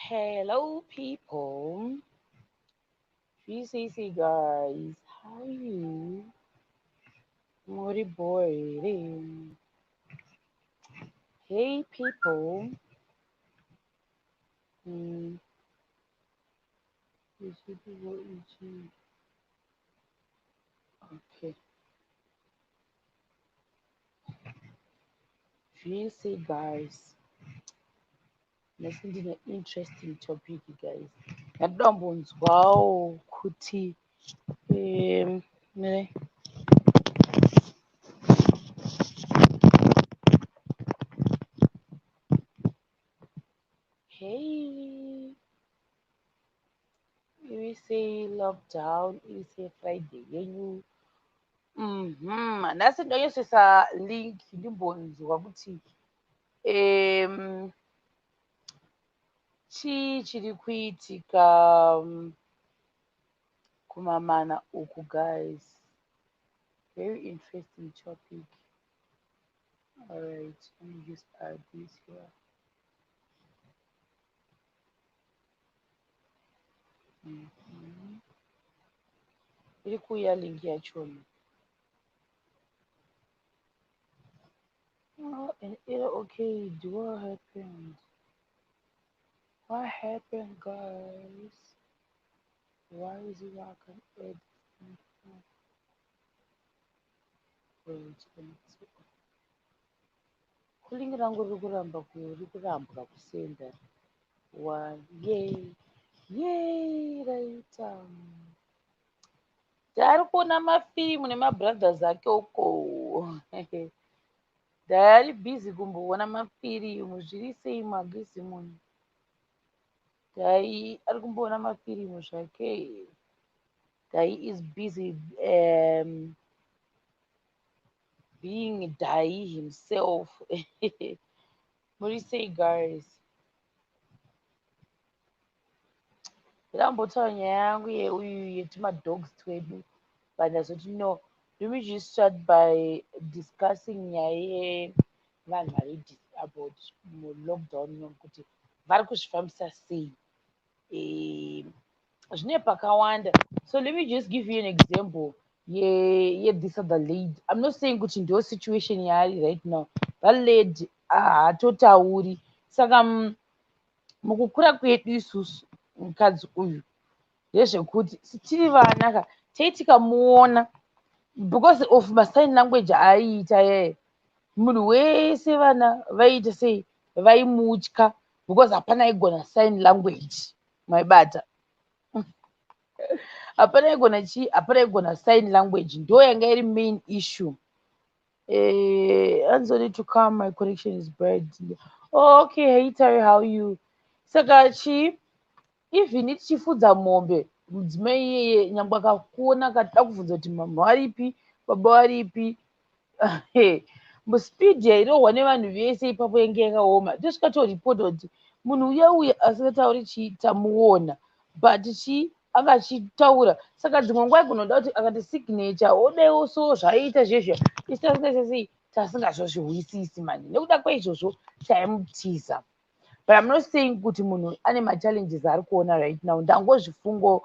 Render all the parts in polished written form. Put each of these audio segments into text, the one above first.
Hello, people. VCC guys, how are you? Muri boy. Hey, people. Okay. VC guys. Nhasi ndine interesting topic, guys. Ndinoda kumbonzwawo kuti ne hey, iri sei lockdown, iri sei Friday yenyu? Nhasi ndonyatsoisa link ndimbonzwa kuti chii chiri kuitika kumamana uku, guys. Very interesting topic. All right, let me just add this here. Iri kuuya link yachona. Oh, and it okay. Do what happened? What happened, guys? Why is it I can add this link? Wait, let me see. Link rangu riri kuramba riri kurambwa kusenda. One, yay, yay, raita. Taari kuona mafirimu nemabrothers ake uko. Ndari busy kumboona mafirimu. Zviri sei magisi munhu? Dai ari kumboona mafirimu zvake. Dai is busy being Dai himself. Muri sei, guys? Ndambotaura nyaya yangu yeuyu yetumadogs twedu, but ndazoti no, let me just start by discussing nyaya yevanhu vari disabled mulockdown ino, kuti vari kuzvifambisa sei. Zvine pakawanda. So let me just give you an example ye this other lady. I'm not saying kuti ndo situation yaari right now. That lady haatotauri. Saka mukukura kwedu isusu, mukadzi uyu, ndezvekuti tiri vana ka, taitikamuona because of masign language aaiita yeye, munhu wese, vana vaiita sei, vaimutya because hapana aigona sign language. Maibata, hapana aigona chii, hapana aigona sign language. Ndo yanga iri main issue. Anzoni to come, my connection is bad. Oh, okay. Hey Tari, how you? Saka chii, even tichifudza mombe, mudzimai iyeye nyangwe akakuona akada kubvunza kuti mama varipi, baba varipi, muspeed yairohwa nevanhu vese ipapo yange yakaoma. Tosvika toripota kuti munhu uya uya asingatauri chii, tamuona, but chii, anga achitaura. Saka dzimwe nguva igunoda kuti akati signature odaiwo, so zvaiita zvezvo isi tasingaita sei, tasingazozvihwisisi manje. Nekuda kwaizvozvo taimutiza. But I'm not saying kuti munhu ane machallenges aari kuona right now. Ndangozvifungo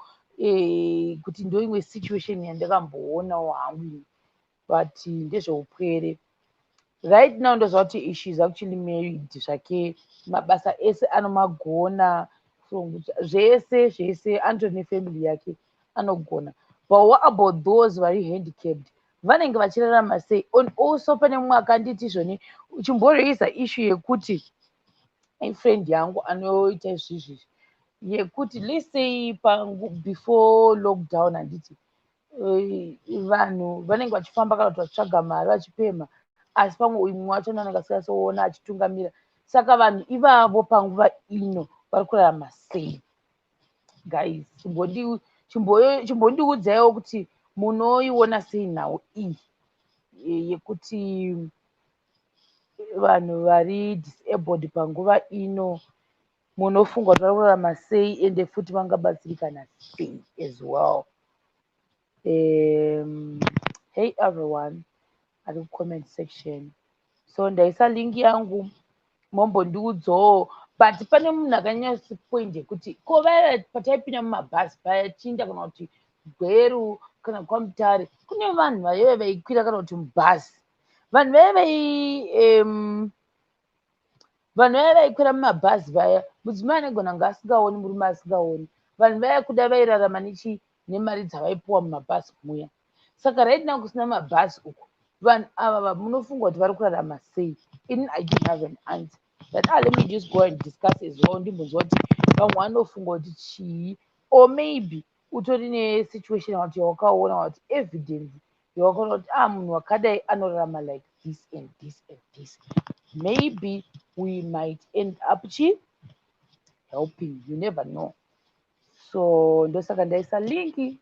kuti ndo imwe situation yandakamboonawo hangu ini, but ndezveupwere. Right now ndoziva kuti she is actually married zvake, mabasa ese anomagona, zvese zvese, anotori nefamily yake, anogona. But what about those vari handicapped? Vanenge vachirarama sei? And also pane mumwe akanditi zvoni chimboreisa issue yekuti ifriend yangu anoita izvizvi, yekuti let's say before lockdown, handiti vanhu vanenge vachifamba kana kuti vachitsvaga mari, vachipemha, asi pamwe uyu mumwe wacho anenge asingasoona achitungamira. Saka vanhu ivavo panguva ino vari kurarama sei, guys? Chimbondiudzaiwo kuti munoiona sei nhau iyi yekuti vanhu vari disabled panguva ino, munofunga kuti vari kurarama sei, ende futi vangabatsirikana sei as well? Hey everyone ari kucomment section, so ndaisa link yangu, mombondiudzawo. But pane munhu akanyanya point yekuti ko vaya pataipinda mumabhazi paya tichienda kana kuti Gweru kana kwaMutare, kune vanhu vaive vaikwira kana kuti mubhazi, vanhu vaya vaikwira mumabhazi vaya, mudzimai anogona kunge asingaoni, murume asingaoni. Vanhu vaya kuda vairarama nechi nemari dzavaipuwa mumabhazi muya. Saka right now kusina mabhazi uku, vanhu ava munofunga kuti vari kurarama sei? Ini I didn't have an answer, but ah, let me just go and discuss as well, ndimbonzwa kuti vamwe vanofunga kuti chii, or maybe utori nesituation kuti yawakaona, kuti evidence yawakaona kuti ah, munhu wakadai anorarama like this and this and this. Maybe we might end up chi helping, you never know. So ndosaka ndaisa link,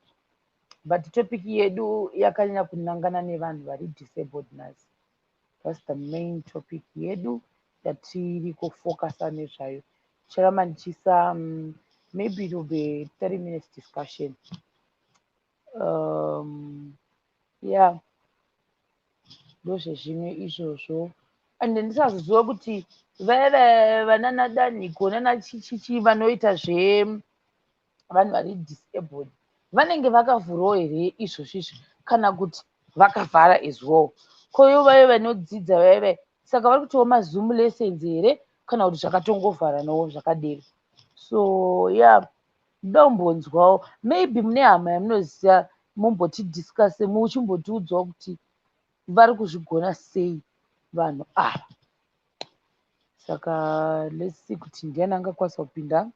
but topic yedu yakanyanya kunangana nevanhu vari disabled nhasi. That's the main topic yedu yatiri kufocusa nezvayo. Ticharamba ndichiisa maybe it will be 30 minutes discussion. Yeah, ndozvezvimwe izvozvo. And ndisazoziva kuti vaya vanana Danhiko nana chichichi vanoita zve vanhu vari disabled vanenge vakavhurawo here izvozvo izvi, kana kuti vakavhara as well? Koivo vaya vanodzidza vaya vaya, saka vari kutiwo maZoom lessons here, kana kuti zvakatongovharanawo zvakadero? So yeah, ndoda kumbonzwawo, maybe mune hama yamunoziva, mumbotidiscusse, muchimbotiudzawo kuti vari kuzvigona sei vanhu ava. Saka let's see kuti ndiani angakwanisa kupinda.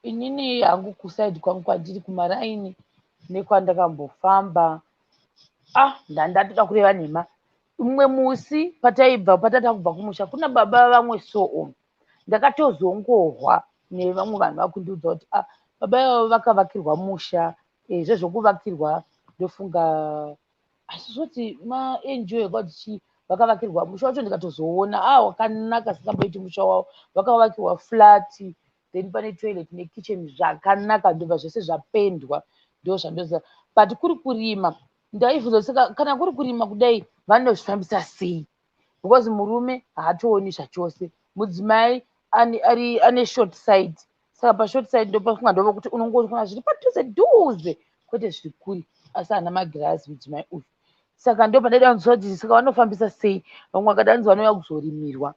Inini hangu kuside kwangu kwandiri kumaraini nekwandakambofamba, ah, ndandatoda kureva nhema. Mumwe musi pataibva, patata kubva kumusha kuna baba vamwe, so ndakatozongohwa nevamwe vanhu vakundiudza kuti ah, baba ivavo vakavakirwa musha. Zvezvokuvakirwa ndofunga asi zvoti maNGO ekwati chii, vakavakirwa musha wacho. Ndikatozoona, ah, wakanaka, singamboiti musha wavo. Vakavakirwa flat, then pane toilet nekitchen zvakanaka, ndobva zvese zvapendwa. Ndo zvandoziva. But kuri kurima, ndaibvunza, saka kana kuri kurima kudai vanozvifambisa sei? Because murume haatooni zvachose, mudzimai ane short sight. Saka pashort sight ndopafunga ndopokuti unongoona zviri padhuze dhuze, kwete zviri kure, asi haana magirazi mudzimai uyu. Saka ndo pandaida kunzwa kuti saka vanofambisa sei. Vamwe vakadanzi vanouya kuzorimirwa,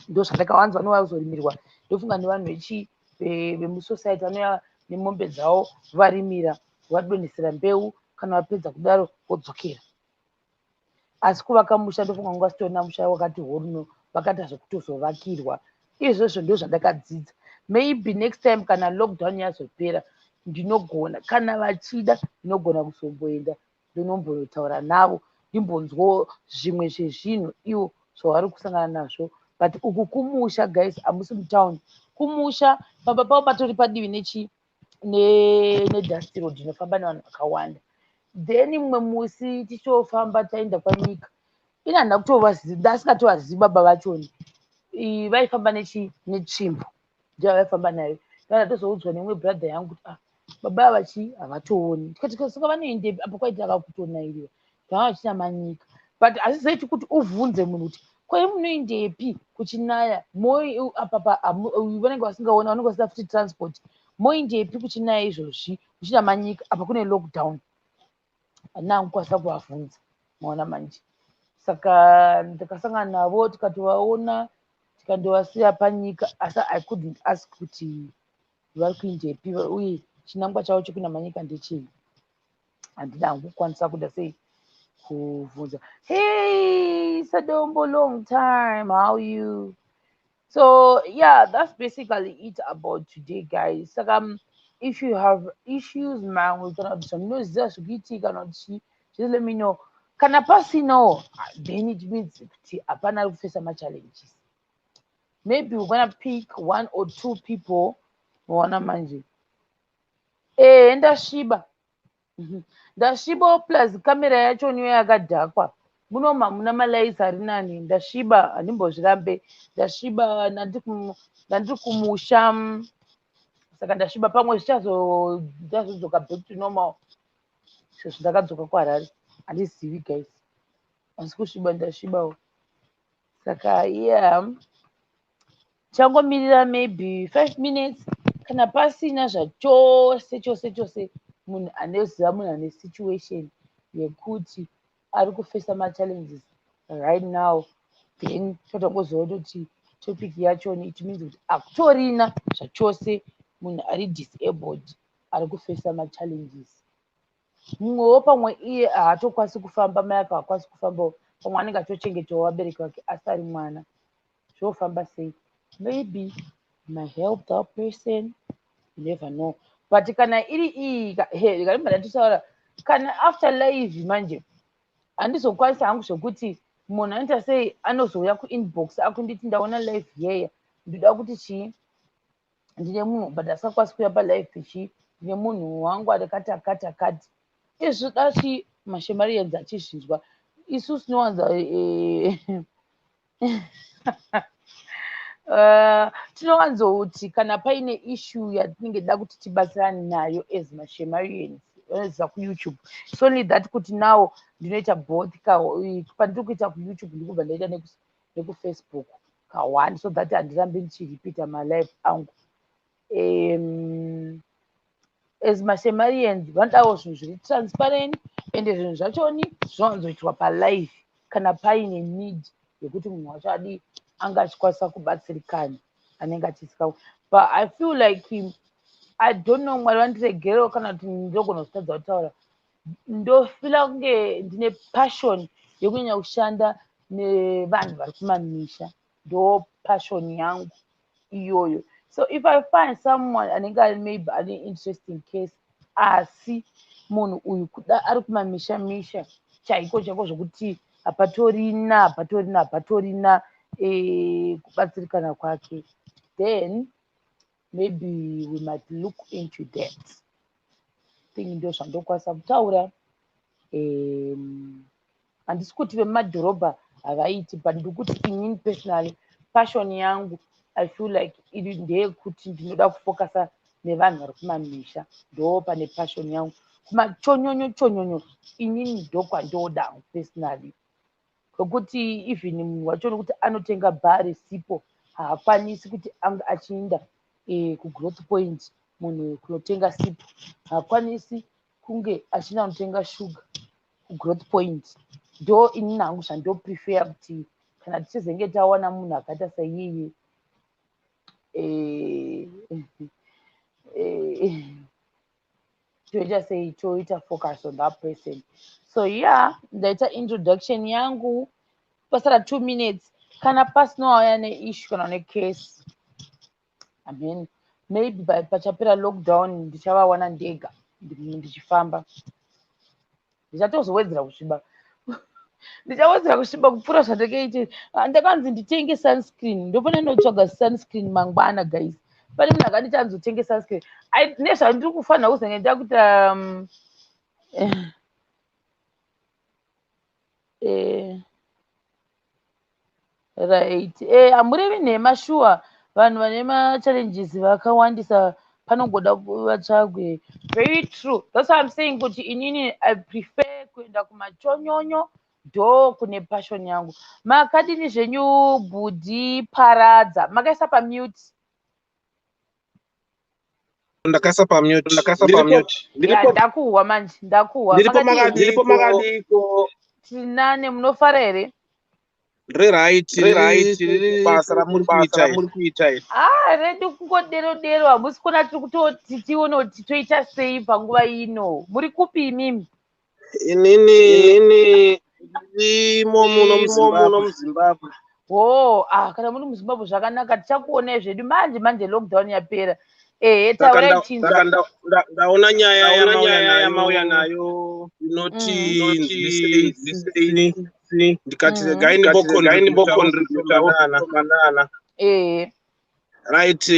ndo zvandakawanza, vanouya kuzorimirwa ndofunga nevanhu vechi vemusociety, vanouya nemombe dzavo, varimira, vadonhesera mbeu, kana vapedza kudaro vodzokera. Asi kuvaka musha ndofunga kunga sitorina musha wakati horuno, vakaita zvekutozovakirwa. Izvozvo ndo zvandakadzidza. Maybe next time kana lockdown yazopera, ndinogona, kana vachida, ndinogona kuzomboenda ndonombotaura navo, ndimbonzwawo zvimwe zvezvinhu ivo zvavari kusangana nazvo. But uku kumusha guys, hamusi mutown, kumusha. Pamba pavo patori padivi nechi nedust road inofamba nevanhu vakawanda. Then mumwe musi tichofamba taenda kwanyika, ini handina kutovaziva, ndasingatovazivi baba vachoni. Vaifamba nechi netsvimbo, ndiyo vaifamba nayo. Ndatozoudzwa neimwe brother yangu kuti ah, baba ava chi havatooni. Ndikati, saka vanoendepi apo kwaiti akakutonairiwa vanga vachina manyika? But hazvizoiti kuti uvhunze munhu kuti kwai munoendepi kuchinaya apapa, vanenge vasingaoni, vanenge vasina futi transport, moendepi kuchinaya izvozvi kuchina manyika apa kune lockdown? Handina kukwanisa kuvavhunza, maona manje. Saka ndakasangana navo, tikatovaona, tikandovasiya panyika, asi I couldn't ask kuti vari kuendepi uye chinangwa chavo chekuenda manyika ndechei. Handina hangu kukwanisa kuda sei kuvhunza. Hey Sadombo, long time, how you? So yeah, that's basically it about today, guys. Saka if you have issues mamwe, kana kuti zvamunoziva zvikuitika, kana kuti chii, just let me know. Kana pasinawo, then it means kuti hapana ari kufesa machallenges. Maybe we're gonna pick one or two people, maona manje. Ndasviba, ndasvibawo, plus kamera yacho niyo yakadhakwa. Muno hamuna malights ari nani. Ndasviba, handimbozvirambe, ndasviba. Ndandiri kumusha, saka ndasviba. Pamwe zvichazodzoka back to normal sezvo ndakadzoka kuHarare, handizivi guys, asi kusviba ndasvibawo. Saka yeah. Tichangomirira maybe 5 minutes. Kana pasina zvachose chose chose munhu anoziva munhu ane situation yekuti ari kufesa machallenges right now, then totongoziva kutoti topic yachoni, it means kuti hakutorina zvachose munhu ari disabled ari kufesa machallenges. Mumwewo pamwe iye haatokwanisi kufamba, mai ake haakwanisi kufambawo, pamwe anenge achitochengetawo vabereki vake asi ari mwana. Zvofamba sei? Maybe may help that person, you never know. But kana iri iyi, kanibva ndatotaura, kana after live manje handizokwanisa hangu zvokuti munhu anoita sei, anozouya kuinbox akunditi, "Ndaona live yeya, ndoda kuti chii, ndine munhu," but asingakwanisi kuuya palive. Chii, ndine munhu wangu akati akati akati. Izvi da chi maShemarians achizvinzwa. Isusu tinowanza tinowanzoti kana paine issue yatinenge da kuti tibatsirane nayo as maShemarians vanoziva kuYouTube. It's only that kuti now ndinoita both. Pandiri kuita kuYouTube, ndikubva ndaita nekuFacebook ka1, so that handirambi ndichiripita malive angu. As maShemarians vanodawo zvinhu zviri transparent, ende zvinhu zvachoni zvinowanzoitwa palive kana paine need yekuti munhu wacho adi anga achikwanisa kubatsirikana anenge achisika. But I feel like, I don't know, Mwari vandiregerewo kana kuti ndogona kutadza kutaura, ndofila kunge ndine passion yekunyanya kushanda nevanhu vari kumamisha. Ndo passion yangu iyoyo. So if I find someone anenge ari maybe ane interesting case, asi munhu uyu kuda ari kumamisha misha chaiko chaiko, zvokuti hapatorina hapatorina hapatorina kubatsirikana kwake, then maybe we might look into that thing. Ndo zvandokwanisa kutaura. Handisi kuti vemumadhorobha havaiti, but ndikuti inini personally, passion yangu, I feel like iri ndeyekuti ndinoda kufokasa nevanhu vari kumamisha. Ndo pane passion yangu, kumachonyonyo chonyonyo. Inini ndokwandoda personally, kwekuti even munhu wacho nokuti anotenga bhaa resipo haakwanisi kuti ange achiinda kuGrowth Point. Munhu kunotenga sipo haakwanisi kunge achienda kunotenga shuga kuGrowth Point. Ndo inini hangu zvandoprefera, kuti kana tichizenge tawana munhu akaita saiyeye, toita sei, toita focus on that person. So yeah, ndaita introduction yangu. Pasara 2 minutes. Kana pasina wauya neissue kana necase, I mean, maybe pachapera lockdown ndichavawana ndega ndichifamba. Ndichatozowedzera kusviba, ndichawedzera kusviba kupfuura zvandakaite. Ndakanzi nditenge sunscreen, ndofana ndotsvaga sunscreen mangwana. Guys, pane munhu akanditi anzotenge sunscreen nezvandiri kufanira kuzenge ndakuita. Right, hamurevi nhema. Shuwa, vanhu vane machallenges vakawandisa, panongoda vatsvagwe. Very true. That's why I'm saying kuti inini I prefer kuenda kumachonyonyo, ndo kune passion yangu. Makadini zvenyu, bhudhi Paradza? Makaisa pamute. Ndakaisa pamute, ndakaisa pamute. Ndakuhwa manje, ndakuhwa. Ndiripo, makadiko? Makadiko? Tinane, munofara here? Riright, riright. Basa ramuri kuita, muri kuita iri. Ah, redu kungodero dero. Hamusi kuona tiri kutoti tione kuti toita sei panguva ino. Muri kupi imimi? Inini ndimo muno muZimbabwe. Ho, ah, kana muri muZimbabwe zvakanaka. Tichakuonai zvedu manje manje lockdown yapera. Ehe, taurai chinzwa. Ndaona nyaya yamauya nayo inoti nzwisei, ndikati regai ndimbocontributanana. Right,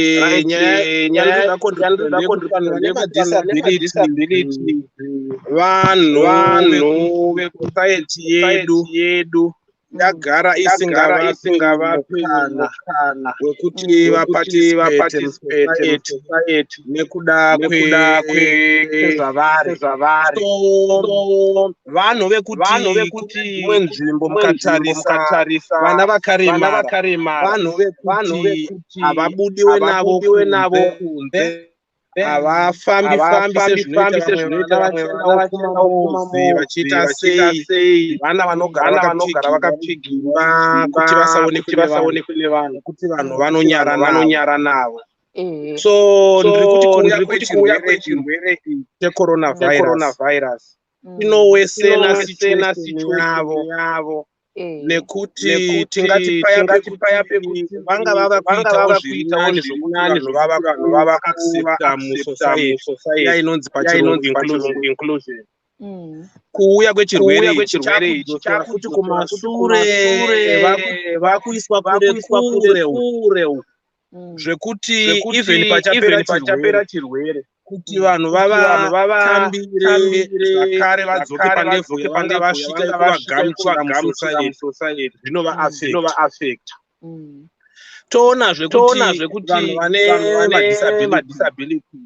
nyaya yandoda nemadisability, vanhu vekusociety yedu. Yagara Yagara isingavapi isingavapi mukana mukana wekuti wekuti vaparticipate vaparticipate musociety musociety nekuda nekuda kwezvavari. kwezvavari. So So vanhu vanhu vekuti kune vekuti dzimwe nzvimbo dzimwe nzvimbo mukatarisa mukatarisa vana vana vakaremara, vakaremara, vanhu vanhu vekuti vekuti havabudiwe navo havabudiwe navo kunze, kunze, havafambi fambi havafambi sezvinoita fambi vamwe vana sezvinoita vamwe vachiendawo vana vachiendawo kumamozi kumamozi vachiita vachiita sei, sei, vana vanogara vana vanogara vakapfigirwa vakapfigirwa mudzimba kuti mudzimba vasaonekwe kuti nevanhu, vasaonekwe nevanhu, nekuti vanhu Mm. kuti vanhu vanonyara navo. vanonyara navo. Ehe. So ndiri kuti So kuuya ndiri kuti kuuya kwechirwere ichi kwechirwere ichi checoronavirus checoronavirus Mm. inowesena inowesena situation situation yavo, yavo, Ehe. nekuti nekuti tingati paya tingati paya pekuti pekuti vanga vava vanga kuitawo vava zviri kuitawo nani zviri zvokuti nani vanhu vava zvokuti vanhu vava kuaccepta kuaccepta musociety iya musociety inonzi iya pachirungu inonzi inclusion. pachirungu inclusion. Kuuya kwechirwere Kuuya ichi kwechirwere ichi chakudzosera futi chakudzosera futi kumasure, kumasure, vakuiswa kure vakuiswa kure kure uku, kure uku, zvekuti even zvekuti pachapera even pachapera chirwere chirwere kuti vanhu kuti vanhu vavatambire vavatambire zvakare vadzoke zvakare palevhel vadzoke yavanga palevhel vasvika yavanga vasvika yekuvagamuchira yekuvagamuchira musociety musociety, zvinovaaffecta. zvinovaaffecta. Toonazve kuti Toonazve kuti vanhu vane vanhu vane madisability, madisability,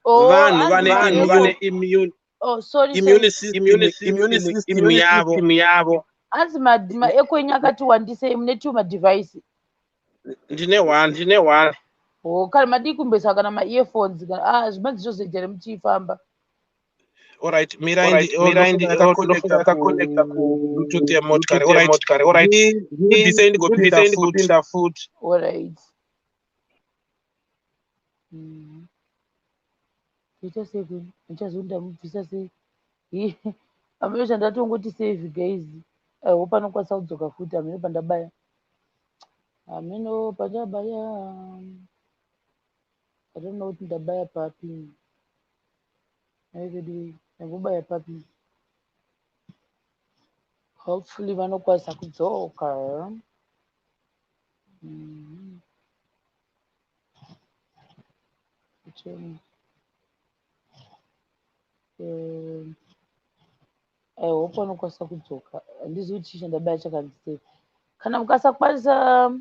Oh, vanhu hanzi vane vanhu maeko. vane immune Oh, sorry, sorry. immune system, immune system, immune system immune yavo. system yavo. Hanzi maeko enyu akati wandisei, mune two madevice. Ndine one. Ndine one. Oh, kana madii kumboisa kana maearphones kana zvimanzi zvozoita here muchifamba. Alright, mirai Alright, mirai ndofunga ndofunga yakaconnecta yakaconnecta kubluetooth yemotikari. kubluetooth Alright, yemotikari. Alright, ndibvisei ndigopinda ndibvisei futi. ndigopinda futi. Alright. Toita sei kwenu? Ndichazonda mubvisa sei? Hameno chandatongoti save guys. I hope anokwanisa kudzoka futi, hameno pandabaya. Hameno pandabaya. I don't know kuti ndabaya papi. Nhai vedu, ndambobaya papi. Hopefully vanokwanisa kudzoka. Kuchena. I hope vanokwanisa kudzoka. Handizivi kuti chii chandabaya chakanzi sei. Kana mukasakwanisa,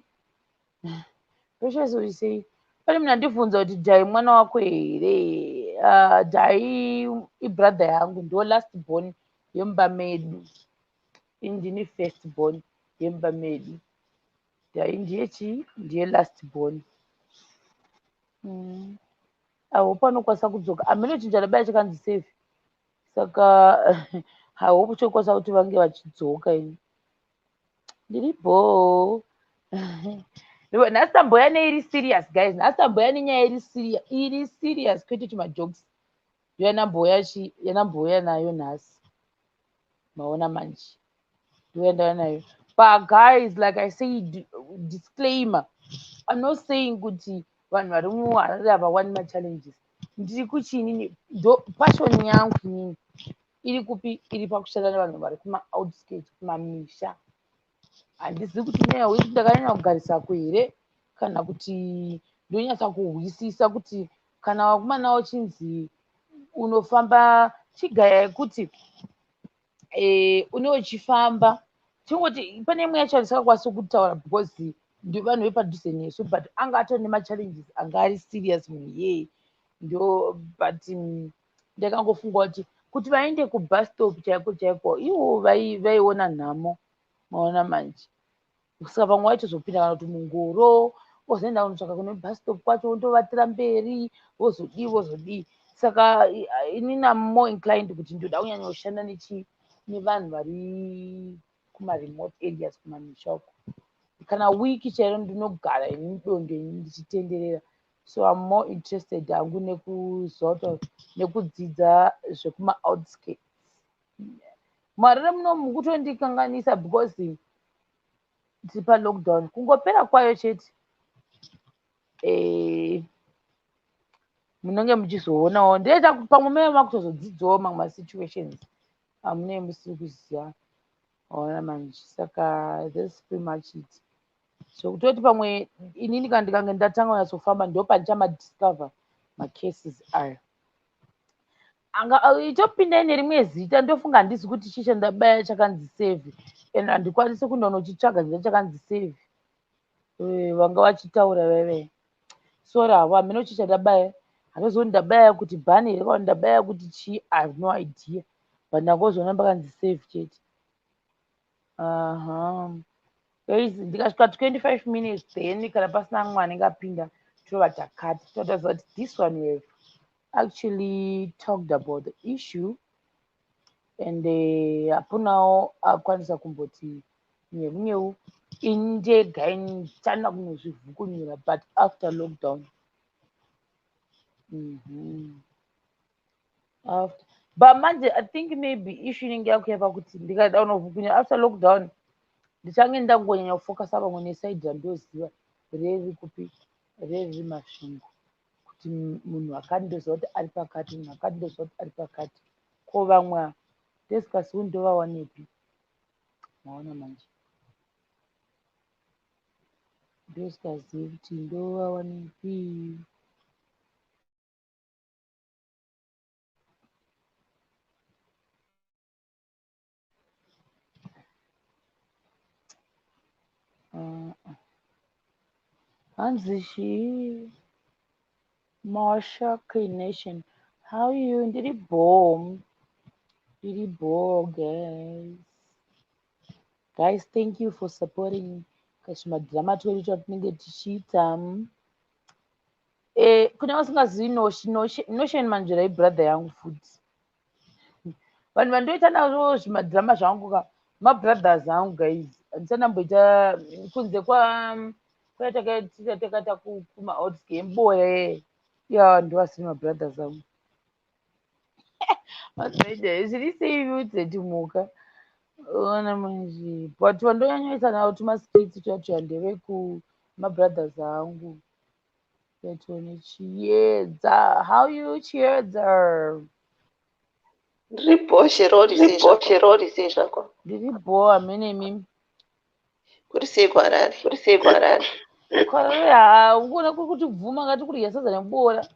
Precious uri sei? Pane munhu andibvunza kuti Dhai mwana wako here? Dhai ibrother yangu, ndo last born yemumba medu. Ini ndini first born yemumba medu. Dhai ndiye chii? Ndiye last born. I hope anokwanisa kudzoka. Hameno chinhu chandabaya chakanzi save. Saka I hope chokwanisa kuti vange vachidzoka ini. Ndiri bhoo. Nhasi tamboya neiri serious guys. Nhasi tamboya nenyaya iri serious, iri serious kwete tumajokes. Ndoyanamboya chi, yanamboya nayo nhasi. Maona manje. Ndoyandauya nayo. But guys, like I said, disclaimer. I'm not saying kuti vanhu vari muHarare havawani machallenges. Ndiri kuchinini, ndo passion yangu inini iri kupi, iri pakushanda nevanhu vari kuma-outskirts, kumamisha. Handizivi kuti inyaya yekuti ndakanyanya kugarisako here kana kuti ndonyatsa kuhwisisa kuti kana vakomana uchinzi unofamba chigaya yekuti une uchifamba tingoti pane imwe yacho handisingakwanisi kutaura because ndi vanhu vepadhuze nesu, but anga atori nemachallenges anga ari serious munhu iyeye ndo, but ndakangofunga kuti vaende kubus stop chaiko chaiko ivo vaiona nhamo. Maona manje, saka vamwe vaitozopinda kana kuti mungoro vozoenda kunotsvaka kune bus stop kwacho, vondovatira mberi, vozodii vozodii. Saka inini am more inclined kuti ndoda kunyanya kushanda nevanhu vari kumaremote areas, kumamisha uko. Kana wiki chairo ndinogara ini dondo ini ndichitenderera. So I'm more interested hangu nekuziva kuti nekudzidza zvekuma-outskirts. MuHarare munomu kutondikanganisa because tiri palockdown, kungopera kwayo chete munenge muchizoonawo ndoita pamwe meve makutozodzidzawo mamwe masituations amunenge musiri kuziva. Waona manje, saka that's pretty much it. So kutoti pamwe inini kana ndikange ndatanga kunyatsofamba ndo pandichamadiscover macases ayo. Anga itopindai nerimwe zita, ndofunga handisi kuti chii chandabaya chakanzi save. And handikwanisi kundonochitsvaga chida chakanzi save. Vanga vachitaura vaive sorry havo, hameno chii chandabaya. Handozoni ndabaya kuti bhani here kana ndabaya kuti chii, I have no idea, but ndangozoona pakanzi save chete. Aha, guys, ndikasvika 25 minutes, then kana pasina mumwe anenge apinda, tova takati totaziva kuti this one we have actually talked about the issue and hapunawo akwanisa kumboti nyeu nyeu. Ini ndega ndichanda kunozvivhukunyura, but after lockdown. After, but manje I think maybe issue inenge yakuya pakuti ndikada kunovhukunyura after lockdown, ndichange ndangonyanya kufocusa pamwe neside randoziva reri kupi, reri Masvingo, kuti munhu akandoziva kuti ari pakati, munhu akandoziva kuti ari pakati. Ko vamwe ndesikazivi ndovawanepi? Maona manje, ndosikazivi kuti ndovawanepi. Hanzi chii? Marsha Nation, how are you? Ndiri bho, ndiri bho, guys. Guys, thank you for supporting kachimadhirama twedu twatinenge tichiita. Kune vasingazivi Notion Manzvera ibrother yangu futi. Vanhu vandoita navo zvimadhirama zvangu ka, mabrothers angu, guys. Handisati ndamboita kunze kwa kwaya takaita kumaout game boya ya, ndovasiri mabrothers angu. Mazoita zviri sei udzeti mhuka ona manje, but vandonyanyoita navo tumaskits tuya ndeveku mabrothers angu. Tione Chiedza, how you, Chiedza? Ndiri bho, Sherori, sei zvako? Sherori, sei zvako? Ndiri bho, hamene imimi. Kuri sei kuHarare? Kuri sei kuHarare? Kwarare ha, ukuona kuri kuti bvuma ngati kurya sadza nebora.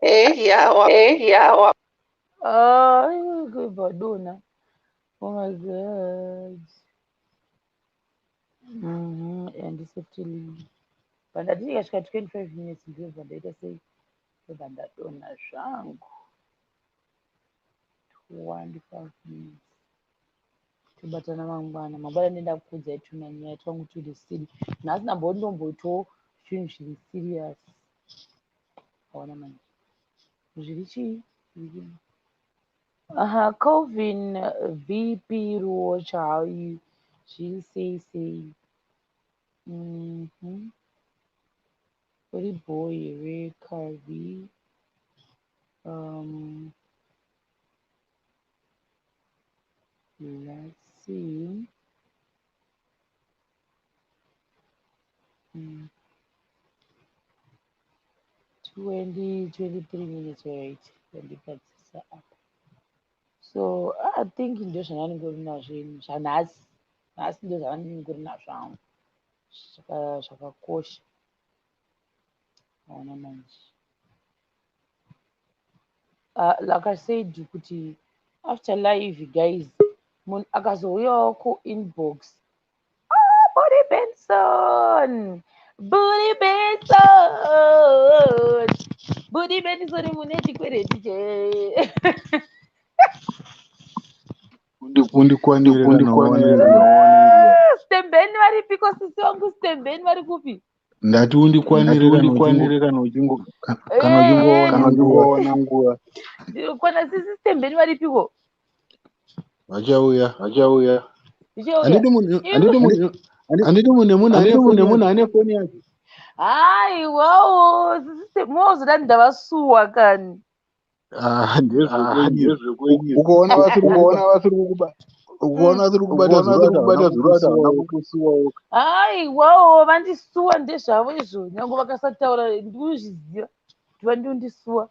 Eh, yawa. Eh, yawa. Badona, oh my God. And safety but ndati ndikasvika 25 minutes ndobva ndaita sei, ndobva ndadonha zvangu. 25 minutes, tobatana mangwana. Mangwana ndenda kukuudzai tumanyaya twangu turi siri. Nhasi ndamboti ndomboitawo zvinhu zviri serious. Aona manje zviri chii. Aha, Colvin VP Ruocha, how you? Zviri sei sei? Uri bho here, Carvi? Let's see. 20, 23 minutes, right? Ndandipadzisa apa. So I think ndo zvandandingori nazvo ini zvanhasi. Nhasi ndo zvandandingori nazvo hangu. Zvakakosha. Aona manje. Like I said kuti after live, guys, munhu akazouyawo kuinbox. Ah, Booty Benson! Booty Benson! Booty Benson mune chikwereti che. Undikwanire kana wawane nguva. Stembeni varipiko, sisi wangu Stembeni vari kupi? Ndati undikwanire kana undikwanire kana uchingo kana kana uchingowana nguva. uchingowana nguva. Kwana sisi Stembeni varipiko? Vachauya. Vachauya. Zvichauya. Handidi munhu Handidi munhu handidi munhu nemunhu handidi ane munhu foni nemunhu yake. Ane foni yake. Haiwawo, sisi mozoda ndavasuwa kani. Ah, Ah, ndezvekwenyu. ndezvekwenyu. Ukaona vasiri Ukaona kukuba vasiri kukuba ukaona vasiri kubata ukaona zuro vasiri ati havana kubata zuro ati havana kukusuwa. Kukusuwa. Haiwawo, vandisuwa ndezvavo izvo, nyange vakasataura ndikuzviziva kuti vandondisuwa.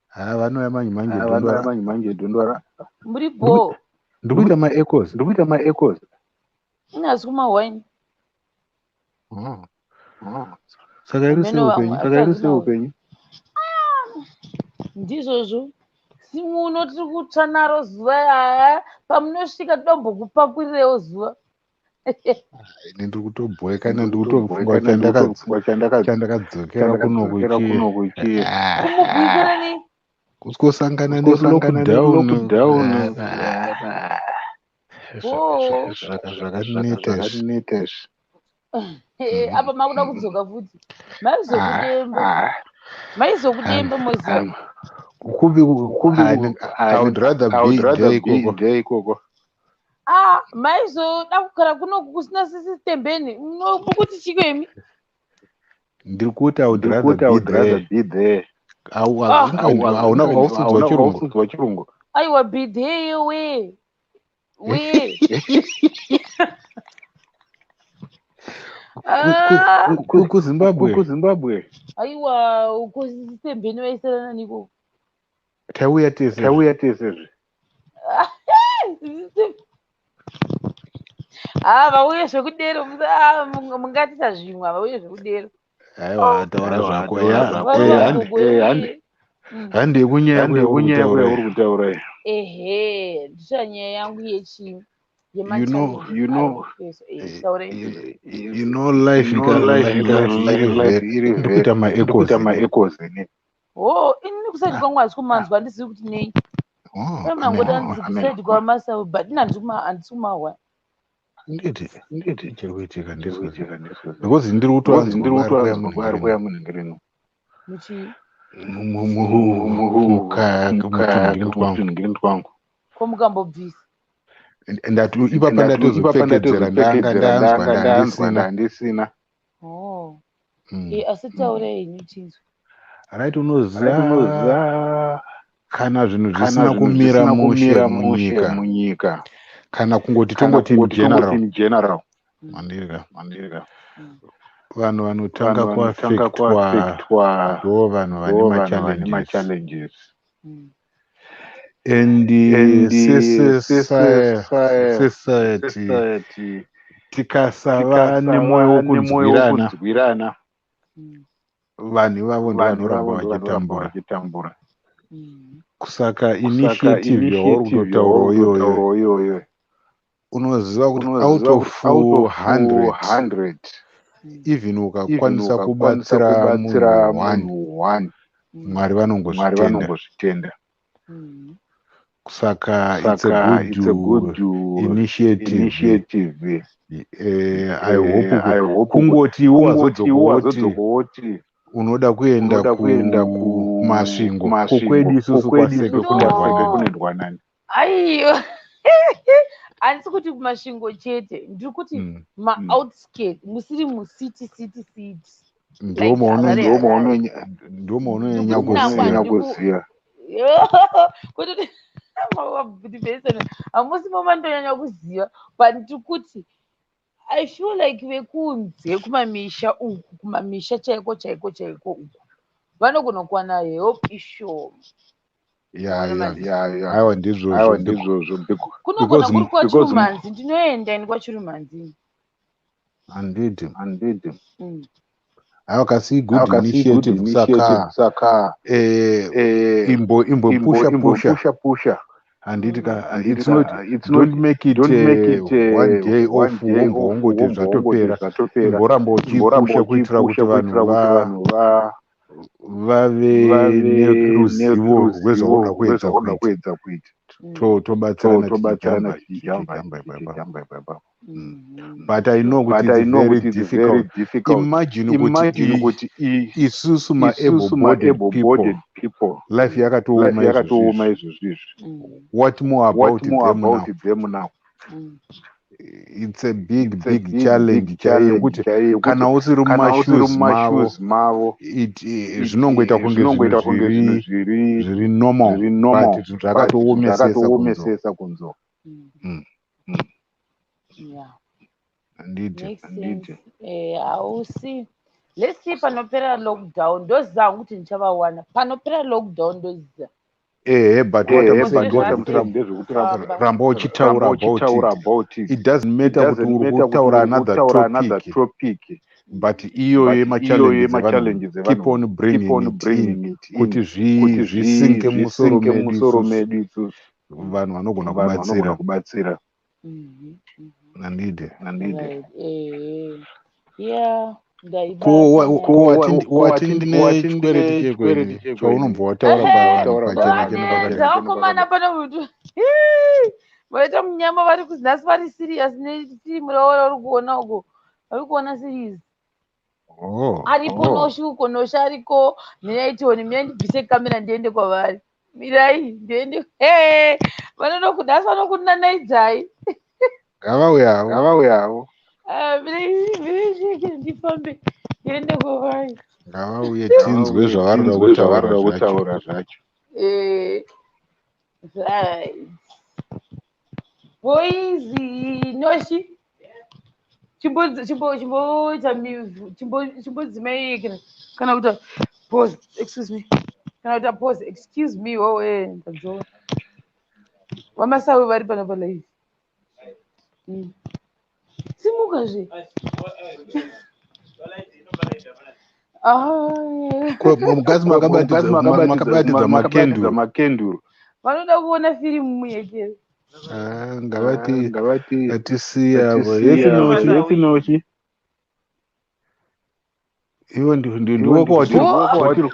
Ha, vanouya manje manje. Ah, vanouya Dhondora. manje manje, dhondora. Muri bho? Ndikuita maechoes. Ndikuita maechoes. Inhasi kumahwaini. Oh. Saka iri sei Hameno vamwe upenyu? Saka iri sei asazinawo upenyu? Ndizvozvo. Simuno tiri kutsva naro zuva haa, pamunosvika toda kumbokupakurirewo zuva. Ini ndiri kutobhoekana, ndiri kutofunga chandakadzokera kunoku chi Kumubwikira nei? Kusangana nelockdown. Oh. Zvakaneta izvi. Apa makuda kudzoka futi. Maizokudemba. Maizokudemba moziva. Kupi? I would rather be there ikoko. There ikoko. Ah, maizoda kugara kunoku kusina sisitembeni. Mukuti chiko imi? Ndiri kuti I would Ndiri kuti I rather would be rather there. be there. Ah. Hauna hausinzwa chirungu? Hausinzwa chirungu? Aiwa, be there we. We. Ah, KuZimbabwe KuZimbabwe. Aiwa, uko sisitembeni vaisirana niko. Tauya tese. Tauya tese zve. Ah, vauye zvekudero. Ah, mungatita zvimwe, vauye zvekudero. Aiwa, taura zvako. Taura Ya, zvako. Vari eh, vagogo handi- handi yekunyaya Handi yekunyaya kutaura. kuya uri kutaura iyi. Ehe, ndicha nyaya yangu yechi You know, taure. You know life You know life life iri life very iri ndiri kuita very ndikuita maechoes. Maechoes ini. Oh, ini kuside kwangu handisi kumanzwa, handizivi kuti nei. Oh, Pane mangoti amen. hanzi kuside kwamasawi, but ini handisi kumahwa. Nditi Nditi chiri kuitika ndizvo. Ndikuitika ndizvo. Because ndiri Because kutoanzwa ndiri vari kuya kutoanzwa vari munhingirino. kuya munhingirino. Muchii? Mutunhingirino twangu. Mutunhingirino twangu. Ko mukambobvisa? Ndati ipapa Ndati ipapa ndatozopfekedzera ndanga ndatozopfekedzera ndanzwa ndanga ndanzwa ndandisina. Ndandisina. Oh. Asi taurai henyu tinzwe. Right, Right, unoziva unoziva kana zvinhu kana zvisina zvinhu kumira zvisina mushe kumira mushe munyika, munyika, kana kungoti kana tongoti in kungoti tongoti general, in general, mandirika, mandirika, vanhu vanotanga vanhu vanotanga kuafektwa kuafektwa ndo vanhu vane ndo vanhu vane machallenges. Machallenges. And And sesociety society tikasava nemwoyo tikasava nemwoyo wokunzwirana, wokunzwirana, vanhu ivavo ndo vanhu vanoramba ivavo ndo vanoramba vachitambura. Vachitambura. Kusaka Kusaka initiative yauri initiative kutotaurawo yauri iyoyo, kutotaurawo iyoyo, unoziva kuti out unoziva of kuti out of 100, 100, even even ukakwanisa ukakwanisa kubatsira kubatsira munhu one, munhu one, Mwari Mwari vanongozvitenda. Vanongozvitenda. Saka it's a Saka it's a good good initiative. Initiative. I hope I hope kungoti kungoti wazodzoka woti wazodzoka woti unoda kuenda unoda kuenda kuMasvingo, kuMasvingo, kokwedu isusu kokwedu kwaSeke isusu kune kwaSeke rwanani. kune rwanani. Aiwa, handisi kuti kuMasvingo chete, ndiri kuti maoutskirt, musiri mucity city city, Ndo like Harare, Harare. Ndo maunonyanya Ndikuti kuziva. Kuziva. Kuti hamusi momandonyanya kuziva, but ndiri kuti I feel like vekunze kumamisha uku, kumamisha chaiko chaiko chaiko uku, vanogona kuwana help ishoma. Ya, ya. Ya. Aiwa, ndizvozvo. Aiwa, ndizvozvo. Kunogona Because kuri because kwaChirumanzi, ndinoenda ini kwaChirumanzi. Handiti. Handiti. Aiwa, kasi good Aiwa, kasi good initiative. Initiative. Saka Saka imbo imbopusha pusha. Imbopusha pusha. Handiti ka, Handiti it's ka, not, it's not don't make it don't make it one day one off, day wombwa off, wongoti wombwa wongoti zvatopera. Zvatopera. Imboramba Imboramba uchipusha kuitira kuti uchipusha vanhu kuitira kuti vanhu vave vave neruzivo neruzivo rwezvauri kuedza rwezvauri kuita. Kuedza kuita. Tobatsirana Tobatsirana tichijamba tichijamba tichijamba ipapo. Tichijamba ipapo. But I know kuti But I it's know very kuti it's very difficult. Difficult. Imagine kuti Imagine kuti isusu isusu ma-able-bodied people, ma-able-bodied people, life yakatooma life yakatooma izvozvizvi. Izvozvizvi. What more What about more them now? About them now? It's a big It's a big big challenge big chaiyo challenge yekuti chaiyo kana yekuti usiri kana usiri mumashoes mavo, mumashoes mavo, zvinongoita kunge zvinongoita zvinhu kunge zvinhu zviri zviri zviri normal, zviri normal, but zvinhu but zvakatoomesesa kunzo. Zvakatoomesesa kunzo. Yeah. Handiti. Makes Handiti. sense. Hausi, let's see panopera lockdown, ndoziva hangu kuti ndichavawana panopera lockdown, ndoziva. Ehe, but what I'm Ehe, saying but what I'm ndezvekuti saying ndezvekuti Famba. ramba uchitaura ramba about uchitaura it. About it. It doesn't It matter kuti doesn't uri matter kuti kutaura uri another kutaura another topic. Topic. But iyoyo But iyoyo yemachallenges evanhu, yemachallenges keep evanhu, on keep bringing on it in bringing it in kuti kuti zvisinke mumusoro zvisinke medu mumusoro isusu medu isusu vanhu vanogona vanhu vanogona kubatsira. Kubatsira. Handide. Handide. Right, yeah, Ko ndaibata ko nyaya. wati wati ndine chikwereti Chikwereti chekweni chekweni chaunombva wataura pavanhu chaunotaura pachena chena pavanhu pakadai? Vanetsa vakomana pano mutu vaita munyama, vari nhasi vari serious nefirimu ravo ravari kuona uko, vari kuona series. Oh. Aripo. Oh. Noshi uko, Noshi ariko. Mirai tione, mirai ndibvise kamera ndiende kwavari. Mirai ndiende. He, vanonokunhasi vanokunanaidzai. Ngavauyawo. Ngavauyawo. Ah, mirai, mirai cheke ndifambe ndiende kwavari. Ngavauye tinzwe Ngavauye zvavari kuda tinzwe kutaura zvavari kuda zvacho. Kutaura zvacho. Right, boys, Noshi, chimboita, chimbodzimai kana kuita pause, excuse me, kana kuita pause, excuse me. Wowe, ndadzoka. VaMasawi vari pano palive. Simuka zve. Ah. Ko mukadzi Ko mukadzi makabatidza makabatidza makenduru. Makenduru. Vanoda kuona firimu muyekero. Ah, ngavati Ngavati ngatisiya avo. Yesi ngatisiya. Noshi. Yesi Noshi. Ivo Ivo ndiwoko watiri. ndiwoko watiri.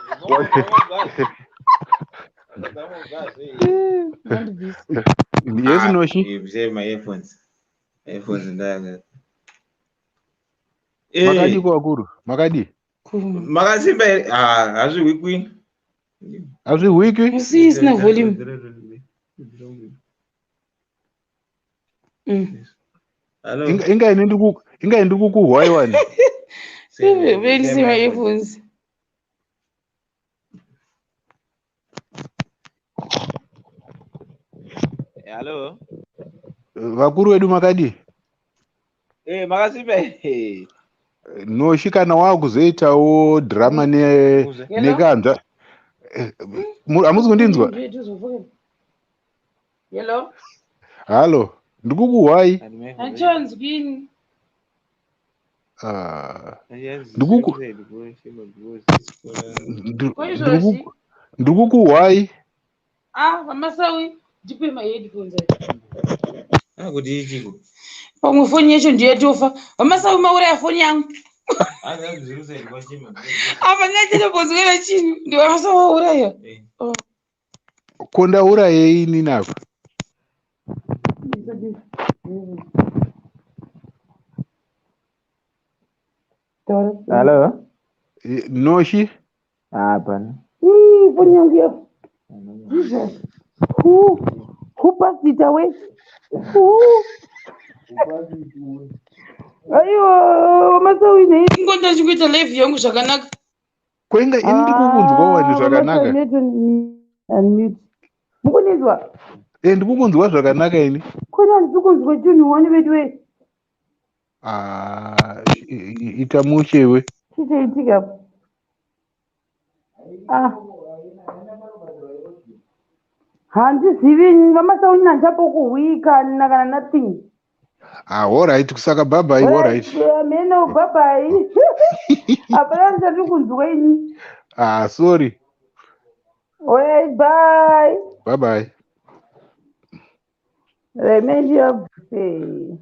Mandibvisa. Yesi Noshi. Ibvisai ma-earphones, earphones ndanga. Makadi kwakuru? Makadi? Makasimba here? Ah, hazvihwikwi. Hazvihwikwi? Musii isina volume. Hello. Inga ini inga ndiri kukuhwai wani. Vendise ma-earphones. Hello. Vakuru vedu, makadi? Makasimba here? Noshi, kana wakuzoitawo drama ne Hello. nekanzva. Hamusi kundinzwa? Hello. Halo, ndikukuhwai. Handichonzwini. Ah, Koizvozvi? ndiri kukuhwai. Ah, VaMasawi, ndipe ma-headphones aya. Kuti ichiko. Pamwe foni yacho ndiyo yatofa. VaMasawi, mauraya foni yangu. Apa ndachitombonzwera chinhu, ndiVaMasawi vauraya. Oh. Ko ndaurayei inini apa? Hello. Noshi. Hapana. Ii, foni yangu yafa. Jesus, who passed it away? Who? Aiwa, VaMasawi, nei ingonda ndichikuita live yangu zvakanaka? Kwenga ini ndiri kukunzwa wani zvakanaka. Unmute. Mukunizwa? Ndiri kukunzwa zvakanaka ini. Kona handisi kunzwa chinhu wani vedu we. Ah, ita mushewe. Chichaitika? Ah, handizivi, VaMasawi, handichapokuhwika kana nothing. Ah, alright, saka bye-bye, alright. Meno, bye-bye. Hapana ndisati kunzwa ini. Ah, sorry. Alright, bye. Bye bye. Right, hey.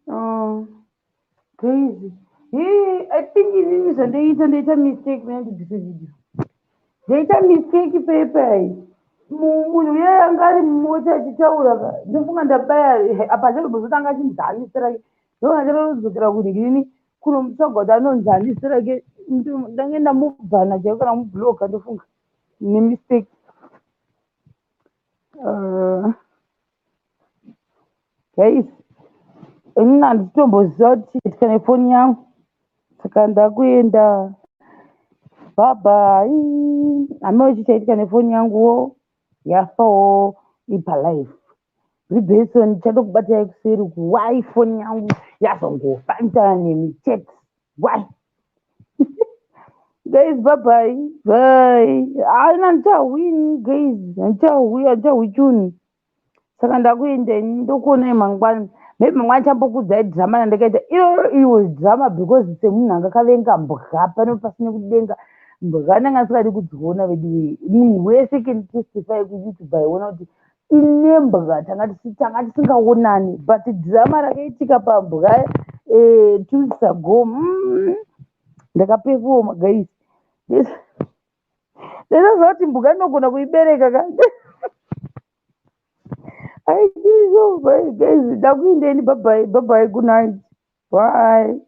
Oh, crazy. Hey, I think inini zvandoita, ndoita mistake. Mina ndibvise video, ndoita mistake pepai. Munhu uya anga ari mumota achitaura ka, ndofunga ndabaya apa, achatombozotanga achinzani zita rake. Ndofunga ndatodzokera kunhingirini kunomutsvaga kuti anonzani zita rake. Ndange ndamubhana chaiko kana mubhuloka, ndofunga nemistake. Guys, inini handitomboziva kuti chiitika nefoni yangu, saka ndakuenda. Bye-bye. Hameno chichaitika nefoni yanguwo, yafawo ipalife ribeson. Ndichatokubatai kuseri. Why foni yangu yazongofa nemi chete? Why? Guys, bye bye bye. Haina, handichahwini guys, handichahwi, handichahwi chunhu. Saka ndakuendeni, ndokuonai mangwana. Maybe mangwana chambokudzai drama randakaita iroro. It was drama because semunhu anga akavenga mbwa pano pasine kudenga, mbwa ndanga ndisingadi kudziona vedu. Munhu wese can testify kuYouTube aiona kuti inembwa tanga tisingaonani, but drama rakaitika pambwa 2 weeks ago, ndakapefoma guys. Ndinoziva kuti mbuka ndinogona kuibereka ka aiizvo. Guys, ndakuindeni. Bye bye, bye bye, good night, bye.